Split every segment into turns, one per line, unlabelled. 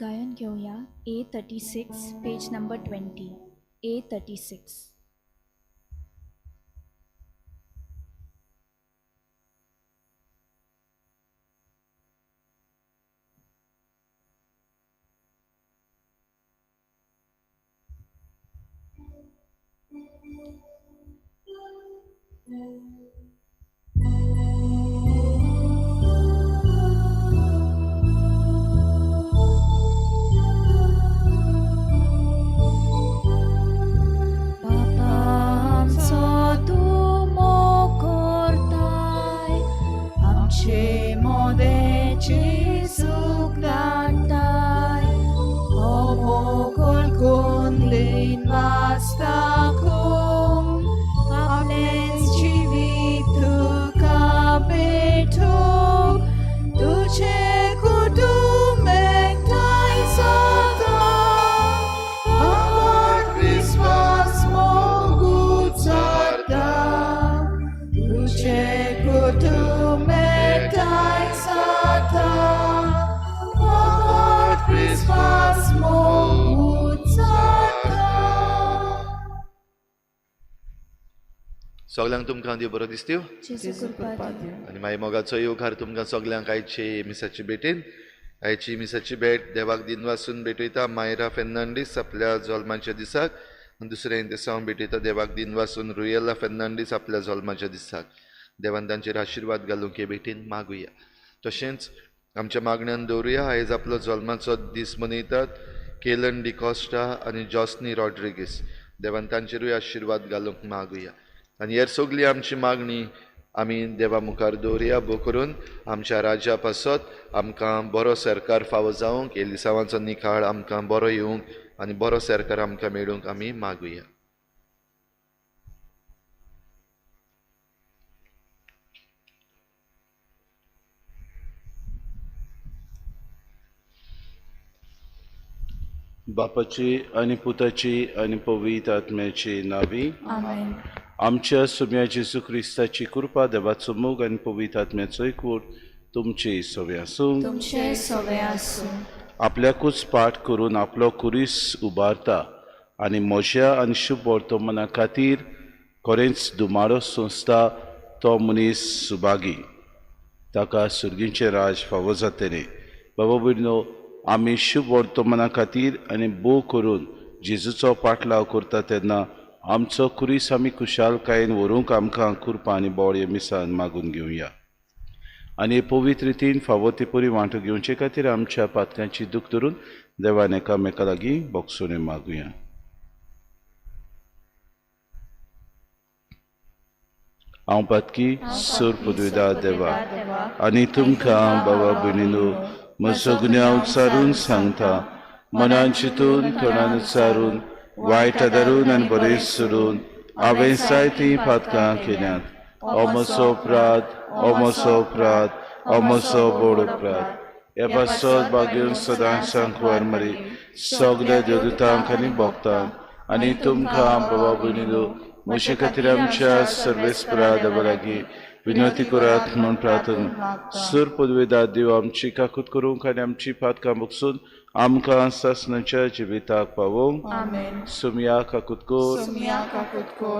गायन घेवया A36, page number 20. A36.
सगळ्यांक तुमकां देव बरो दिसत्यो आनी मागीर मोगाचो येवकार तुमकां सगळ्यांक आयची मिसाची भेटीन. आयची मिसाची भेट देवाक दिनवासून भेटयता मायरा फेर्नांडीस आपल्या जल्माच्या दिसाक, दुसरें दिसा भेटयता देवाक दिनवासून रुयेला फेर्नांडीस आपल्या जल्माच्या दिसाक. देवान तांचेर आशिर्वाद घालूंक हे भेटीन मागुया. तशेंच आमच्या मागण्यान दवरुया आयज आपलो जल्माचो दीस मनयतात केलन डिकॉस्टा आनी जॉस्नी रॉड्रिगीस. देवान तांचेरूय आशिर्वाद घालूंक मागुया. आनी हेर सगळी आमची मागणी आमी देवा मुखार दवरुया भो करून आमच्या राज्या पासत आमकां बरो सरकार फावो जावंक, एलिसांवाचो निकाळ आमकां बरो येवंक आनी बरो सरकार आमकां मेळूंक आमी मागुया.
बापाची आनी पुताची आनी पवित्र आत्म्याची नावी.
आमेन.
आमच्या सुम्या जेजू क्रिस्ताची कृपा, देवाचो मोग आनी पवित्र आत्म्याचो एकवट तुमचे सवे आसूं.
तुमचे सवे आसूं.
आपल्याकूच पाठ करून आपलो कुरीस उबारता आनी म्हज्या आनी शुभ वर्तमाना खातीर खरेंच दुमारो संस्था तो मनीस सुभागी, ताका सुर्गींचें राज फावो जातलें. बाबा भयणो, आमी शुभ वर्तमाना खातीर आनी भोव करून जेजूचो पाटलाव करता तेन्ना आमचो कुरीस आमी खुशालकायेन व्हरूंक आमकां कृपा आनी बळ मिसान मागून घेवया. आनी पवित्र रितीन फावो ते परी वांटो घेवचे खातीर आमच्या पातकांची दूख धरून देवान एकामेका लागीं बोगसुणें मागुया. हांव पातकी सूर पदवीदा देवा आनी तुमकां बाबा भयणीनो म्हजो गुन्यांव उच्चारून सांगता, मनान चिंतून तोंडान उच्चारून वायट आदारून आनी बरें सोडून हांवें जायतीं पातकां केल्यांत. हो म्हजो अपराध, हो म्हजो अपराध, हो म्हजो व्हड अपराध. हे पासत भाग्यून सदांच सांकवार मरी सगल्या देवदूतांक आनी भक्तांक आनी तुमकां बाबा भयणीनो म्हजे खातीर आमच्या सर्वेस्परा देवा लागीं विनवती करात म्हूण प्रार्थना. सूर पदवेदार देव आमची काकूत करूंक आनी आमची पातकां बगसून आमकां सासणाच्या जिविताक पावोवंक. सुमया काकूत कर,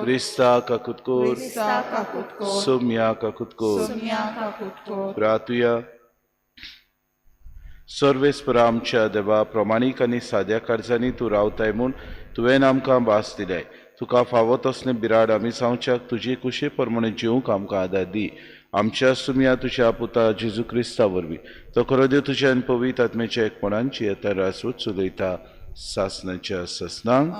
क्रिस्ता काकूत कर, सुमया काकूत कर. प्रार्थुया. सर्वेस्परा आमच्या देवा, प्रमाणीक आनी साद्या कार्यांनी तूं रावताय म्हूण तुवें आमकां भास दिल्याय. तुका फावो तसलें बिराड आमी जावच्याक तुजी कुशे प्रमाणे जिवंक आमकां आदार दी. आमच्या सुमया तुज्या पुता जेजू क्रिस्ता वरवीं तो खरो देव तुज्या आनी पवित्र आत्म्याच्या एकपणान जियेता राजवट चलयता सासणाच्या सासणांक.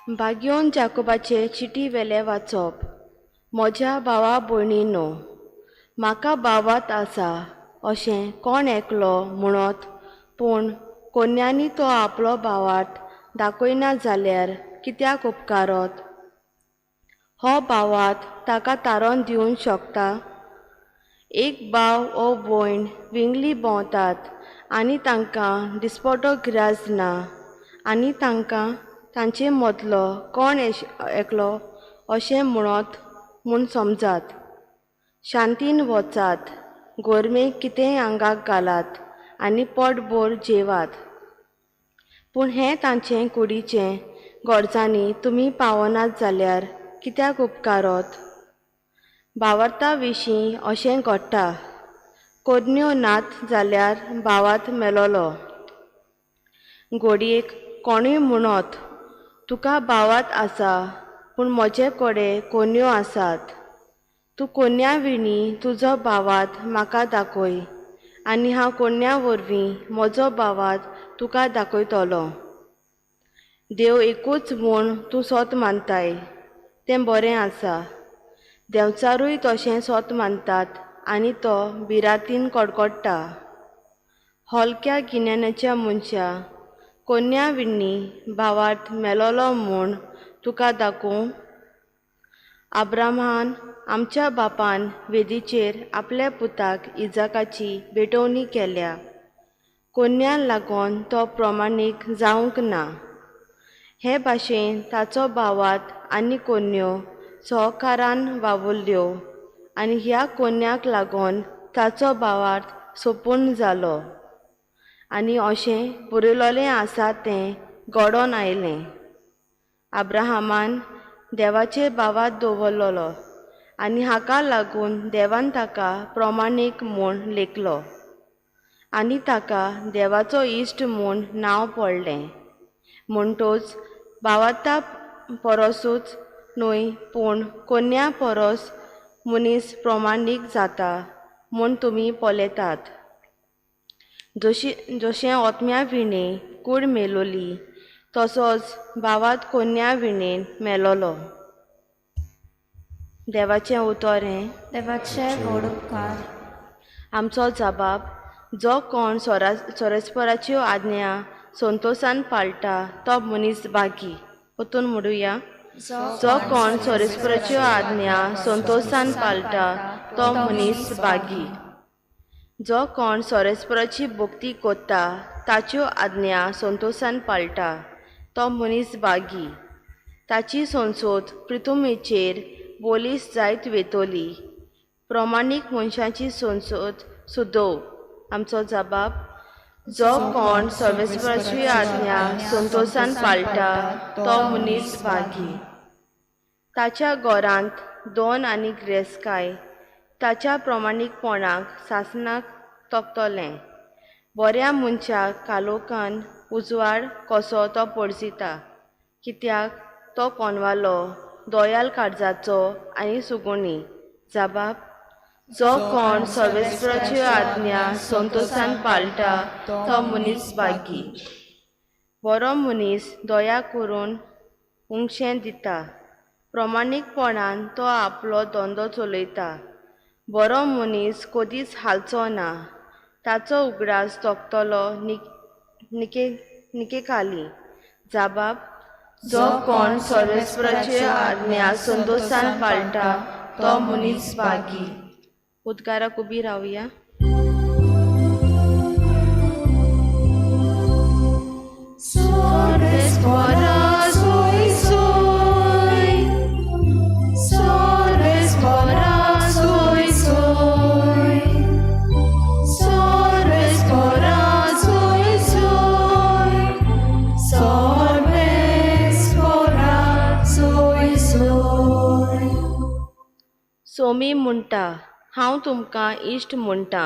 बाग्योन जाकोबाचे चिटी वेले वाचप. म्हज्या भावा भयणीनो, म्हाका भावात आसा अशें कोण एकलो म्हणत पूण कोन्यांनी तो आपलो भावात दाखयना जाल्यार कित्याक उपकारत? हो भावात ताका तारोन दिवंक शकता? एक भाव ओ भयण विंगली भोंवतात आनी तांकां दिसपटो गिराज ना आनी तांकां तांचे मदलो कोण एकलो अशें म्हणत म्हूण समजात. शांतीन वचात, गोरमेक कितेंय आंगाक घालात आनी पोटभर जेवात. पूण हें तांचे कुडीचें गरजांनी तुमी पावनात जाल्यार कित्याक उपकारत? भावार्था विशीं अशें घडटा, कोरन्यो नात जाल्यार भावार्थ मेलोलो. घडयेक कोणूय म्हणत, तुका भावार्थ आसा पूण म्हजे कडेन कोन्यो आसात. तूं कोन्या विणी तुजो भावार्थ म्हाका दाखय आनी हांव कोन्या वरवीं म्हजो भावार्थ तुका दाखयतलो. देव एकूच म्हूण तूं सोत मानताय, तें बरें आसा. देंवचारूय तशें सोत मानतात आनी तो भिरांतीन कडकडटा. हलक्या गिन्यानाच्या मनशा, कोन्या विण्णी भावार्थ मेलोलो म्हूण तुका दाखोवं? आब्रामान आमच्या बापान वेदीचेर आपल्या पुताक इजाकाची भेटवणी केल्या. कोन्या लागून तो प्रमाणीक जावंक ना. हे भाशेन ताचो भावार्थ आनी कोन्यो सहकारान वावुरल्यो आनी ह्या कोन्याक लागून ताचो भावार्थ सोंपून जालो. आनी अशें बरयलोलें आसा तें घडोवन आयलें. आब्राहामान देवाचेर भावार्थ दवरलोलो आनी हाका लागून देवान ताका प्रमाणीक म्हूण लेखलो आनी ताका देवाचो इश्ट म्हूण नांव पडलें. म्हणटच भावार्था परसूच न्हय पूण कोन्या परस मनीस प्रमाणीक जाता म्हूण तुमी पळयतात. जशें ओतम्या विणें कूड मेलोली तसोच भावार्थ कोन्या विणेन मेलोलो. देवाचें उतर हें.
देवाचे व्हड उपकार.
आमचो जबाब, जो कोण सोरेस्पराच्यो आज्ञा संतोसान पाळटा तो मनीस बागी. परतून म्हणुया, जो कोण सोरेस्पराच्यो आज्ञा संतोसान पाळटा तो मनीस बागी. जो कोण सोरेस्पराची भक्ती कोत्ता ताच्यो आज्ञा संतोसान पाळटा तो मनीस बागी. ताची संसोद प्रितुमेचेर बोलीस जायत वेतोली. प्रमाणीक मनशाची संसोद सुदोव. आमचो जबाब, जो कोण सर्वेस्पराची आज्ञा संतोसान पाळटा तो मनीस बागी. ताच्या घरांत दोन आनी ग्रेस्काय ताच्या प्रमाणीकपणाक सासणाक तोखतलें. बऱ्या मनशाक कालोकान उजवाड कसो तो पळजिता, कित्याक तो कोनवालो, दोयाल काळजाचो आनी सुगुणी. जबाब, जो कोण सर्वेस्पराच्यो आज्ञा संतोसान पाळटा तो मनीस बागी. बरो मनीस दया करून उंगशें दिता, प्रमाणीकपणान तो आपलो धंदो चलयता. बरो मनीस कदीच हालचो ना, ताचो उगडास तोखतलो निकेखाली. जबाब, जो कोण सर्वेस्पराच्यो आज्ञा संतोसान पाळटा तो मनीस बागी. उद्गाराक उबी रावया. सोमी म्हणटा, हांव तुमकां इश्ट म्हणटा,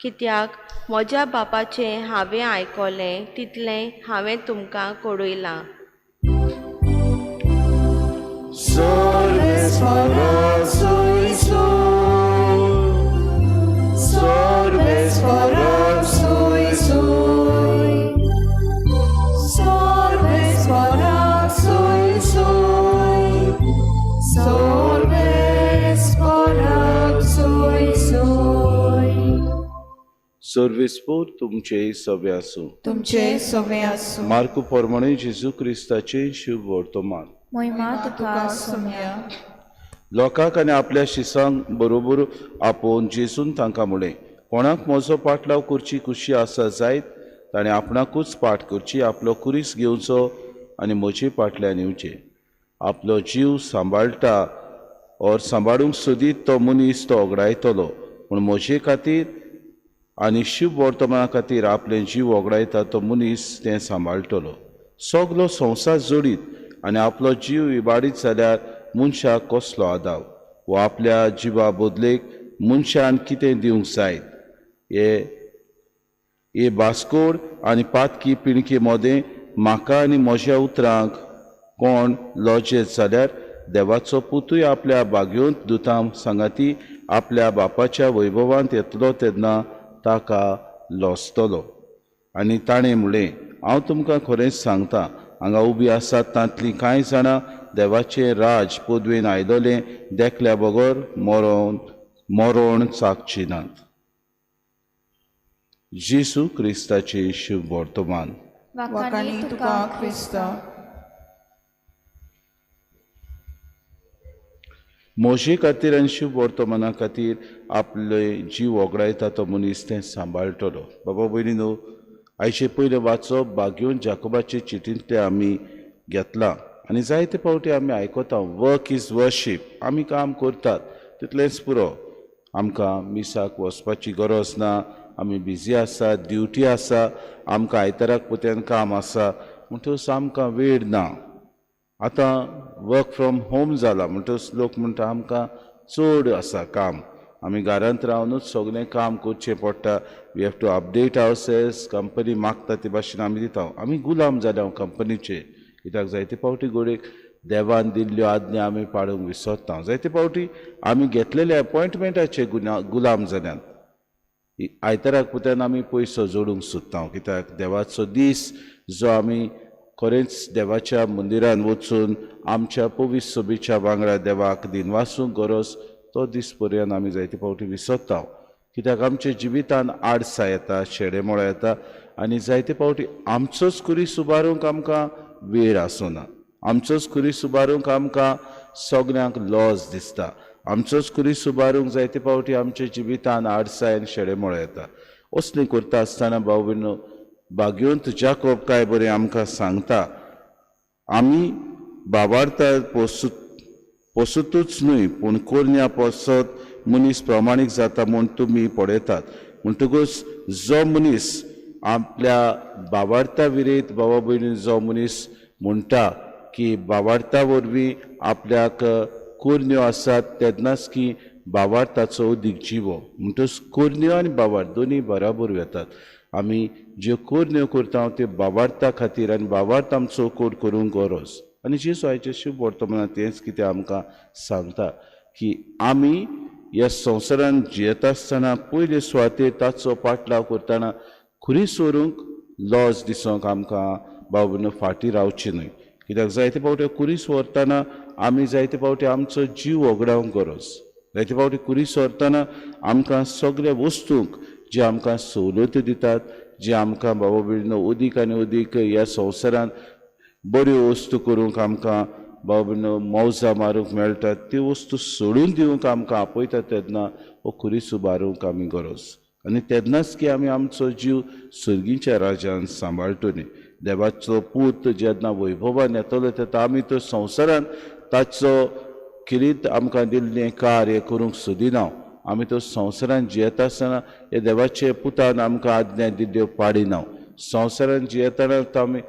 कित्याक म्हज्या बापाचें हांवें आयकलें तितलें हांवें तुमकां कळयलां.
सर्वेस्पोर तुमचे सवे आसूं.
तुमचे सवे आसूं.
मार्कू प्रमाणे जेजू क्रिस्ताचे शुभ वर्तमान.
मोहिमा तुका
सोम्या.
लोकांक आनी आपल्या शिसांक बरोबर आपोवन जेजून तांकां म्हणलें, कोणाक म्हजो पाटलाव करची खुशी आसा जायत ताणें आपणाकूच पाठ करची, आपलो कुरीस घेवचो आनी म्हजे पाटल्यान येवचें. आपलो जीव सांबाळटा और सांबाळूंक सोदीत तो मनीस तो ओगडायतलो, पूण म्हजे खातीर आनी शिव वर्तमाना खातीर आपलें जीव ओगडायता तो मनीस तें सांबाळटलो. सगलो संवसार जोडीत आनी आपलो जीव इबाडीत जाल्यार मनशाक कसलो आदाव, वा आपल्या जिवा बदलेक मनशान कितें दिवंक जायत? हे बास्कोड आनी पातकी पिणके मदें म्हाका आनी म्हज्या उतरांक कोण लजेत जाल्यार देवाचो पुतूय आपल्या बागयोंत दुतां सांगाती आपल्या बापाच्या वैभवांत येतलो तेन्ना ताका लजतलो. आनी ताणें म्हणलें, हांव तुमकां खरेंच सांगता, हांगा उबी आसात तांतलीं कांय जाणां देवाचें राज पदवेन आयलोलें देखल्या बगर मरोण चाकची नात. जेजू क्रिस्ताचें शुभ वर्तमान.
वाखाणी तुका क्रिस्ता.
म्हजे खातीर आनी शुभ वर्तमाना खातीर आपले जीव ओगडायता तो मनीस तें सांबाळटलो. बाबा भयणी न्हू, आयचे पयलें वाचप बागयोन जाकोबाचे चिटींतलें आमी घेतलां आनी जायते फावटी आमी आयकता वर्क is worship. आमी काम करतात तितलेंच पुरो, आमकां मिसाक वचपाची गरज ना, आमी बिजी आसा, ड्युटी आसा, आमकां आयताराक पोत्यान काम आसा, म्हणटकच आमकां वेळ ना. आतां वर्क फ्रॉम होम जाला म्हणटकच लोक म्हणटा आमकां चड आसा काम, आमी घरांत रावनूच सगळें काम करचें पडटा. We have to update ourselves. Company मागता ते भाशेन आमी दिता. आमी गुलाम जाल्या कंपनीचे, कित्याक जायते फावटी घडयेक देवान दिल्ल्यो आज्ञा आमी पाळूंक विसरता. जायते फावटी आमी घेतलेल्या एपॉयंटमेंटाचे गुलाम जाल्यात. आयताराक पुत्यान आमी पयसो जोडूंक सोदता, कित्याक देवाचो दीस जो आमी खरेंच देवाच्या मंदिरान वचून आमच्या पवित्र सभेच्या वांगडा देवाक दिनवासूंक गरज, तो दीस पर्यंत आमी जायते फावटी विसरता. कित्याक आमच्या जिवितान आडसां येता, शेडेमोळा येता आनी जायते फावटी आमचोच कुरीस उबारूंक आमकां वेळ आसना, आमचोच कुरीस उबारूंक आमकां सगल्यांक लॉस दिसता, आमचोच कुरीस उबारूंक जायते फावटी आमच्या जिवितान आडसां आनी शेडेमोळा येता. असलें करता आसतना भाव भयणो, बागयोंत जाकोब काय बरें आमकां सांगता, आमी बाबार्ता पोसतूच न्हय पूण कोरण्या पोसत मनीस प्रमाणीक जाता म्हूण तुमी पळयतात. म्हणटकूच जो मनीस आपल्या बाबार्ता विरयत बाबा भयणी जो मनीस म्हणटा की बाबार्ता वरवीं आपल्याक कोरण्यो आसात तेन्नाच की बाबार्ताचो अदीक जिवो. म्हणटकच कोरण्यो आनी बाबार्थ दोनूय बराबर वेतात. आमी ज्यो कोरण्यो करता त्यो बाबार्ता खातीर आनी बाबार्थ आमचो कोड करूंक गरज. आनी जेजू आयचें शुभ वर्तमानांत तेंच कितें आमकां सांगता की आमी ह्या संवसारान जियेता आसतना पयले सुवातेर ताचो पाटलाव करतना खुरीस व्हरूंक लॉज दिसोंक आमकां बाबा फाटीं रावचें न्हय. कित्याक जायते फावटी खुरीस व्हरतना आमी जायते फावटी आमचो जीव ओगडावंक गरज. जायते फावटी खुरीस व्हरतना आमकां सगळ्या वस्तूंक जे आमकां सवलत्यो दितात, जे आमकां बाबा भयणीनो अदीक आनी अदीक ह्या संवसारान बऱ्यो वस्तू करूंक आमकां बाबा भयणीनो मौजां मारूंक मेळटात, त्यो वस्तू सोडून दिवंक आमकां आपयतात तेन्ना हो खुरीस उबारूंक आमी गरज. आनी तेन्नाच की आमी आमचो जीव सर्गीच्या राजान सांबाळटली. देवाचो पूत जेन्ना वैभवान येतलो तेन्ना आमी तो संवसारान ताचो खेरीत आमकां दिल्लें कार्य करूंक सोदिना. आमी तो संवसारान जियेता आसतना हे देवाचे पुतान आमकां आज्ञा दिल्ल्यो पाडिना. संवसारान जियेतना आमी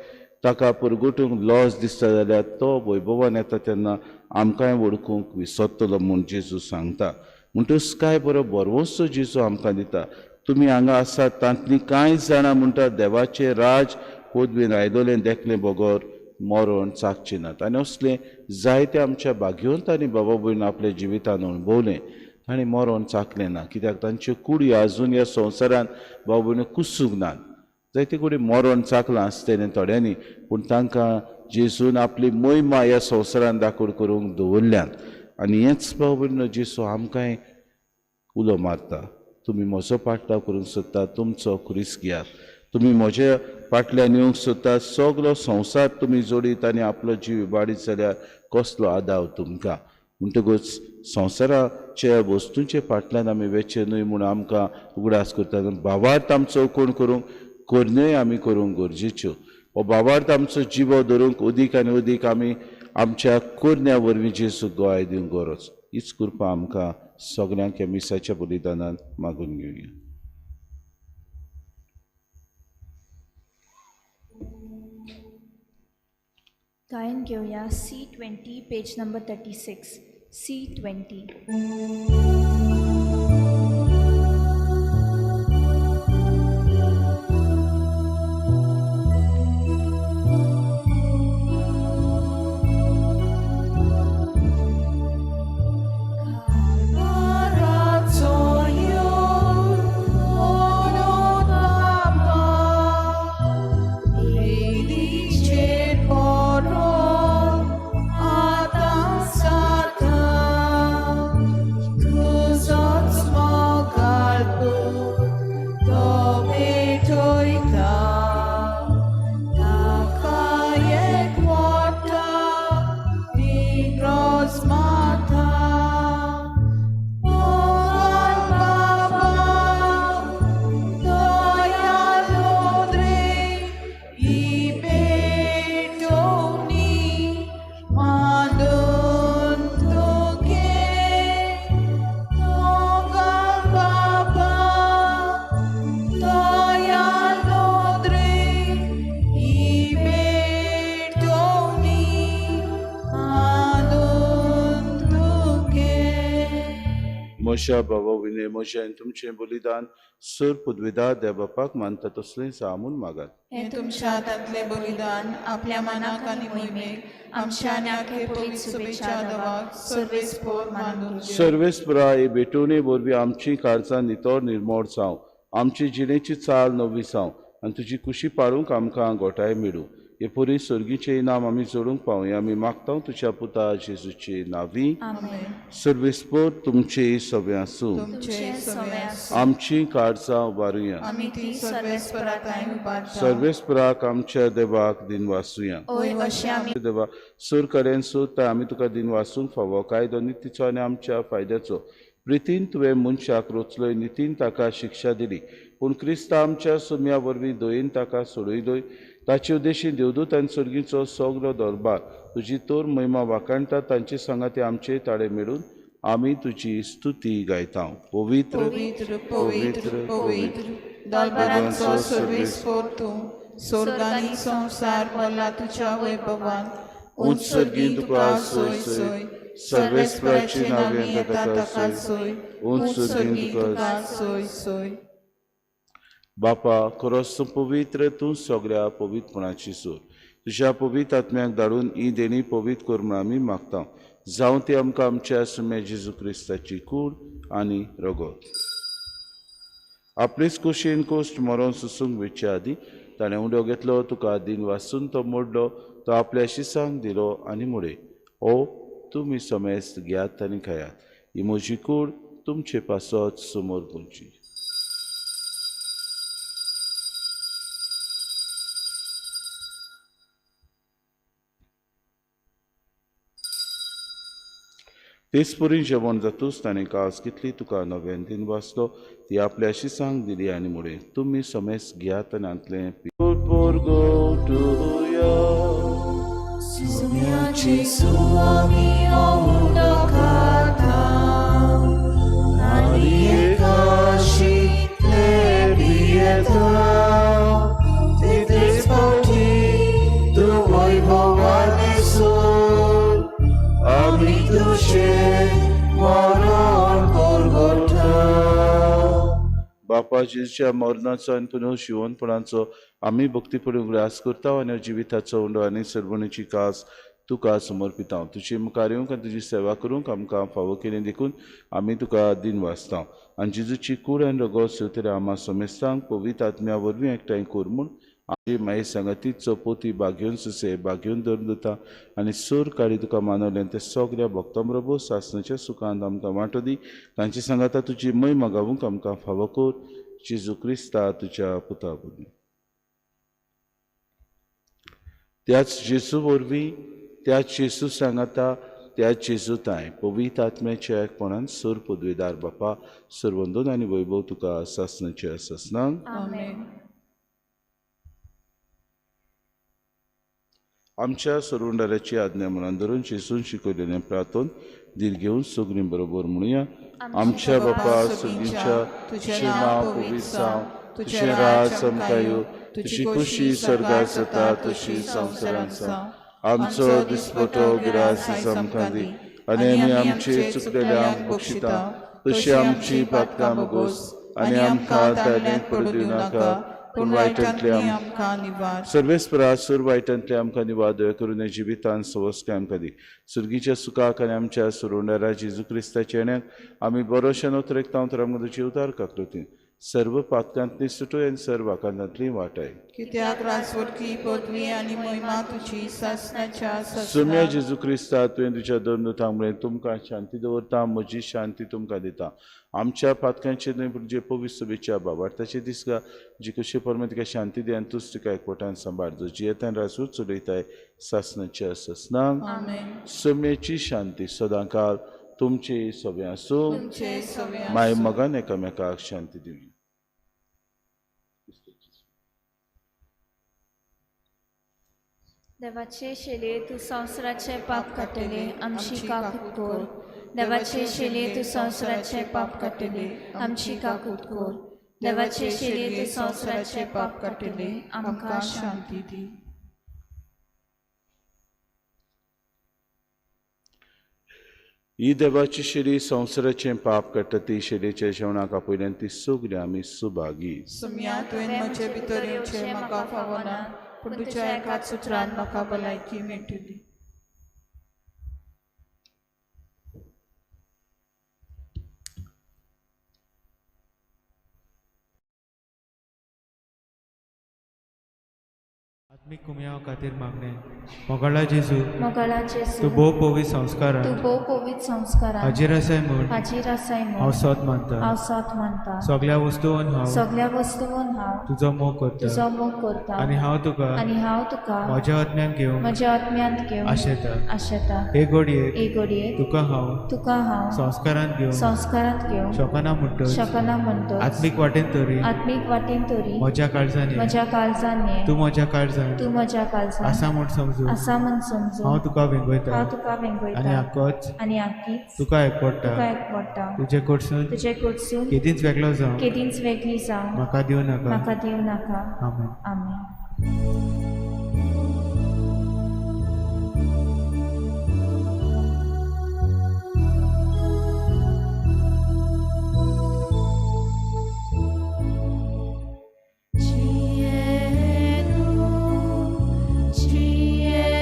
ताका परगटूंक लॉस दिसता जाल्यार तो वैभवान येता तेन्ना आमकांय वळखूंक विसरतलो म्हूण जेजू सांगता. म्हणटकच काय बरो भरवंसो जेजू आमकां दिता. तुमी हांगा आसात तांतलीं कांय जाणां म्हणटा देवाचें राज पदवेन आयलोलें देखलें बगर मरण चाकचें नात. आनी असलें जायते आमच्या भाग्यवंत आनी बाबा भयण आपल्या जिवितान अणभवलें, तांणी मरण चाकलें ना, कित्याक तांच्यो कुडी आजून ह्या संवसारान बाबा भयण कुसूंक नात. जायते कुडी मरण चाकलां आसतलें थोड्यांनी, पूण तांकां जेजून आपली महिमा ह्या संवसारान दाखोड करूंक दवरल्यात. आनी हेंच बाबा भयण जेजू आमकांय उलो मारता, तुमी म्हजो पाटलाव करूंक सोदता तुमचो खुरीस घेयात, तुमी म्हज्या फाटल्यान येवंक सोदता सगलो संवसार तुमी जोडीत आनी आपलो जीव इबाडीत जाल्यार कसलो आदाव तुमकां. म्हणटकूच संवसाराच्या वस्तूंचे फाटल्यान आमी वेचें न्हय म्हूण आमकां उगडास करता. भावार्थ आमचो कोण करूंक करण्योय आमी करूंक गरजेच्यो. हो भावार्थ आमचो जिवो धरूंक अदीक आनी अदीक आमी आमच्या करण्या वरवीं जेजूक गोवाय दिवंक गरज. हीच कृपा आमकां सगल्यांक ह्या मिसाच्या बलिदानान मागून घेवया.
गायन घेवया C20 page number 36. C20.
म्हज्या बाबा विनय म्हजें आनी तुमचें बलिदान सर पुदविदा देव बापाक मानता तसलें जावं म्हूण मागात.
हें तुमच्या हातांतलें बलिदान आपल्या मनाक आनी मोहिमेक आमच्या आनी आखे पवित्र शुभेच्छा देवाक सर्वेस्पोर मानून घेवं.
सर्वेस्परा हे भेटवणे वरवीं आमची काळजां नितळ निर्मळ जावं, आमची जिणेची चाल नवी जावं आनी तुजी कुशी पाळूंक आमकां गोठाय मेळूं. हे परी सर्गीचें इनाम आमी जोडूंक पावया. आमी मागता तुज्या पुता जेजूचे नांवी. सर्वेस्पोर तुमचे सगळें आसूं. आमची काळजां उबारुया. सर्वेस्पराक आमच्या देवाक दिन वासूया. देवा सूर कडेन सोदता आमी तुका दिन वासूंक फावो कायदो नितीचो आनी आमच्या फायद्याचो. प्रितीन तुवें मनशाक रोचलोय, नितीन ताका शिक्षा दिली, पूण क्रिस्ता आमच्या सुम्या वरवीं दयेन ताका सोडयलोय. ताचे उद्देशी देवदूत आनी सर्गीचो सगलो दरबार तुजी तोर महिमा वाखाणटा. तांचे सांगाती आमचे ताळे मेळून आमी तुजी स्तुती गायता. पवित्र
पवित्र पवित्र पवित्र दरबारांचो सर्वेस्पोर तूं, स्वर्गानी संवसार भरला तुज्या वैभवान.
उंच सर्गीन तुका सोय सोय, सर्वेस्पराचे नांवे येता ताका सोय. उंच सर्गीन तुका
सोय सोय.
बापा खरोच तूं पवित्र, तूं सगळ्या पवित्रपणाची सूर. तुज्या पवित्र आत्म्याक धाडून ही देणी पवित्र कर म्हूण आमी मागता. जावं ती आमकां आमच्या सुम्या जेजू क्रिस्ताची कूड आनी रगत. आपलेच कुशीन कोश्ट मरोन सुसूंक वेचे आदीं ताणें उंडो घेतलो, तुका दिन वासून तो मोडलो, तो आपल्या शिसांक दिलो आनी मुडे, ओ तुमी समेस्त घेयात आनी खायात, ही म्हजी कूड तुमचे पासत समोर पुंची. तेच परी जेवण जातूच ताणें कास घेतली, तुका नव्यान दिन वाचलो, ती आपल्या शिसांक दिली आनी मुडे, तुमी समेस्त घेयात आनी हांतलें बापा जेजूच्या मरणाचो आनी पुनः शिवणपणाचो आमी भक्तीपणी उगडास करता आनी जिविताचो उंडो आनी सर्वणीची कास तुका समर्पिता. तुजी मुखार येवंक आनी तुजी सेवा करूंक आमकां फावो केली देखून आमी तुका दिन वाचता. आनी जेजूची कूड आनी रगत सेवतले आमा समेस्तांक पवित्र आत्म्या वरवीं एकठांय कर म्हूण आमची मागीर सांगाती चपोती बागेवन सुसे बागेवन धरून दिता आनी सूर काडी तुका मानवलें ते सगळ्या भक्तां बरोबर सासणाच्या सुखांत आमकां वांटो दी. तांचे सांगाता तुजी महिमा गावूंक आमकां फावो कर. जेजू क्रिस्ता तुज्या पुता वरवीं. त्याच जेजू वरवीं, त्याच जेजू सांगाता त्या जेजू ताय पवित्र आत्म्याच्या एकपणान सोर पदवेदार बापा सर्वंदन आनी वैभव तुका सासनाचे सासनांक.
आमेन.
आमच्या सोरुंडाराची आज्ञा मनान धरून जेजून शिकयलेलें प्रार्थन धीर घेवन सगळीं बरोबर म्हणुया. आमच्या बापा सगळींच्या, तुजें नांव पवित्र जावं, तुजें राज आमकां येवं, तुजी खुशी स्वर्गार जाता तशी संवसारांत जावं. आमचो दिसपटो ग्रास आमकां दी आनी आमी आमचे चुकलेल्यांक बक्षिता तशी आमची पातकां भोगोस आनी आमकां ताणें पडूं दिवं नाका पूण वायटांतले
आमकां निवार.
सर्वेस्परा सुर वायटांतले आमकां निवार, दया करून जिवितान सवस्काय आमकां दी. सुर्गीच्या सुखाक आनी आमच्या सुरुंडारा जेजू क्रिस्ताच्या येण्याक आमी बरोशें नोतरेकता तर आमकां तुजी उदार काकृती सर्व पातकांतली सुटूय आनी सर्व आकांतांतली वाटाय.
कित्याक राजवटकी पदवी आनी महिमा तुजी सासणाच्या
सुम्या जेजू क्रिस्ता, तुवें तुज्या दोन दुतांक म्हळें, तुमकां शांती दवरता, म्हजी शांती तुमकां दिता. आमच्या पातकांचेर न्हय पूण जे पवित्र सभेच्या बाबार्थाचे दिसका जी कशी परमे तिका शांती दी आनी तूच तिका एकवटान सांबाळ, जो जियेतान राजू चलयताय सासणाच्या सासणाक. सुम्याची शांती सदांकाळ तुमचे सगळे आसूं. माय मगान एकामेकाक शांती दिवया.
देवाचे शेले तूं संवसाराचे पाप काडटले, आमची काकूत कर. देवाचे शेले तूं संवसाराचे पाप काडटले, आमची काकूत कर. देवाचे शेले तूं संवसाराचे पाप काडटले, आमकां शांती
दी.
ही देवाची शेली संवसाराचें पाप काडटा, ती शेलीच्या जेवणाक आपयल्यान ती सगळी आमी सुभागी.
सुम्या तुवें म्हजे भितर येवचें म्हाका फावना, पूण तुज्या एकाच सुत्रान म्हाका भलायकी मेळटली.
आत्मीक कुमयाव खातीर मागणें. मोगाळा जेजू,
मोगाळा जेजू,
तूं भोव पवित्र संस्कारान,
तूं भोव पवित्र संस्कारान
हाजीर आसाय म्हूण,
हाजीर आसाय म्हूण
हांव सोद मानता,
हांव सोद मानता.
सगळ्या वस्तून हांव,
सगळ्या वस्तून हांव
तुजो मोग करता,
तुजो मोग करता
आनी हांव तुका,
आनी हांव तुका
म्हज्या आत्म्यान घेवन,
म्हज्या आत्म्यांत घेवन
आशेता,
आशेता.
हे घडयेक,
हे घडयेक
तुका हांव,
तुका हांव
संस्कारांत घेवन,
संस्कारांत घेवन
शकना म्हणटच,
शकना म्हणटच,
आत्मीक वाटेन तरी,
आत्मीक वाटेन तरी
म्हज्या काळजान,
म्हज्या काळजान,
तूं म्हज्या काळजान,
तूं म्हज्या काळजान
आसा म्हूण समजून,
आसा म्हूण समजून
हांव तुका वेंगयता,
हांव तुका वेंगयता
आनी आकोच,
आनी आकीच
तुका एकवडटा,
तुका एकवडटा.
तुजे कडसून,
तुजे कडसून
केदींच वेगळो जावं,
केदींच वेगळी जावं
म्हाका दिवं नाका,
म्हाका दिवं नाका.
आमेन.
आमेन.
Cielo,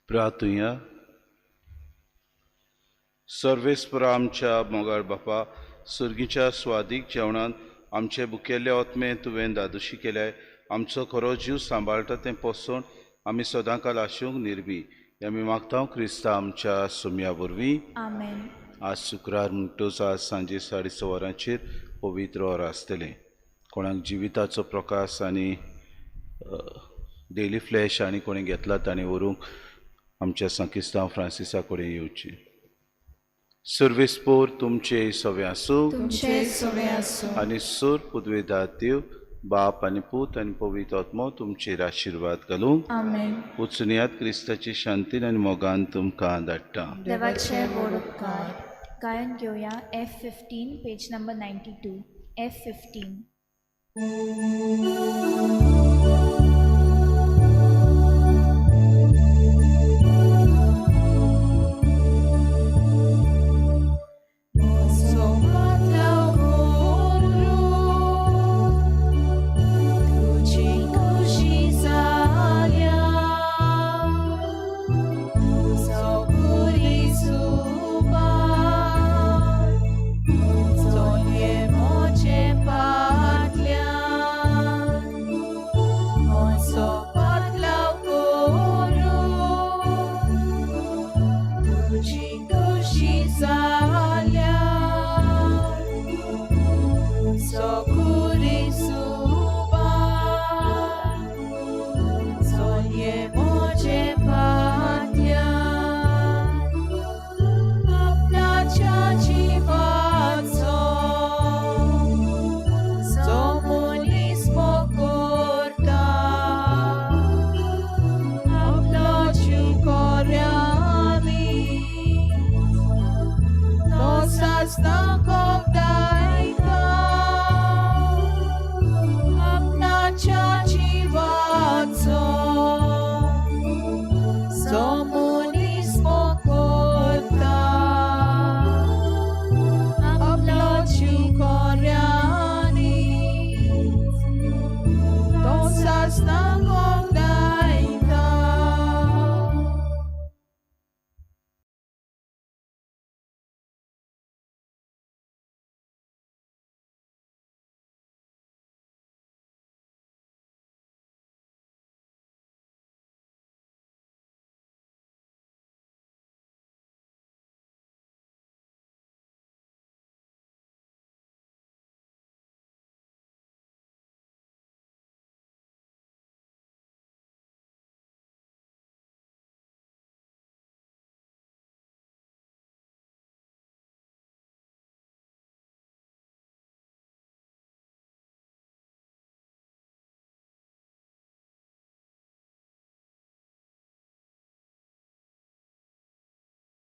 प्रार्थुया. सर्वेस्परा आमच्या मोगाळ बापा, सुर्गीच्या स्वादीक जेवणान आमचे बुकेल्ले ओतमे तुवें दादोशी केल्याय. आमचो खरो जीव सांबाळटा तें पोसण आमी सदांकाल आशूंक निर्मी हे आमी मागता क्रिस्ता आमच्या सुम्या वरवीं.
आमेन.
आज शुक्रार म्हणटच आज सांजे 6:30 वरांचेर पवित्र or आसतलें. कोणाक जिविताचो प्रकाश आनी डेली फ्लॅश आनी कोणी घेतला ताणें व्हरूंक आमच्या संकिस्तांव फ्रांसिसा कडेन येवची. सर्वेस्पोर तुमचे सवे आसूं
तुमचे सवे आसूं.
आनी सूर पुदवेदार देव बाप आनी पूत आनी पवित्र आत्मो तुमचेर आशिर्वाद घालूं.
आमेन.
वचुनयात क्रिस्ताची शांतीन आनी मोगान तुमकां धाडटा.
देवाचे व्हड उपकार. गायन घेवया F15 page number 92. F15.
Stop.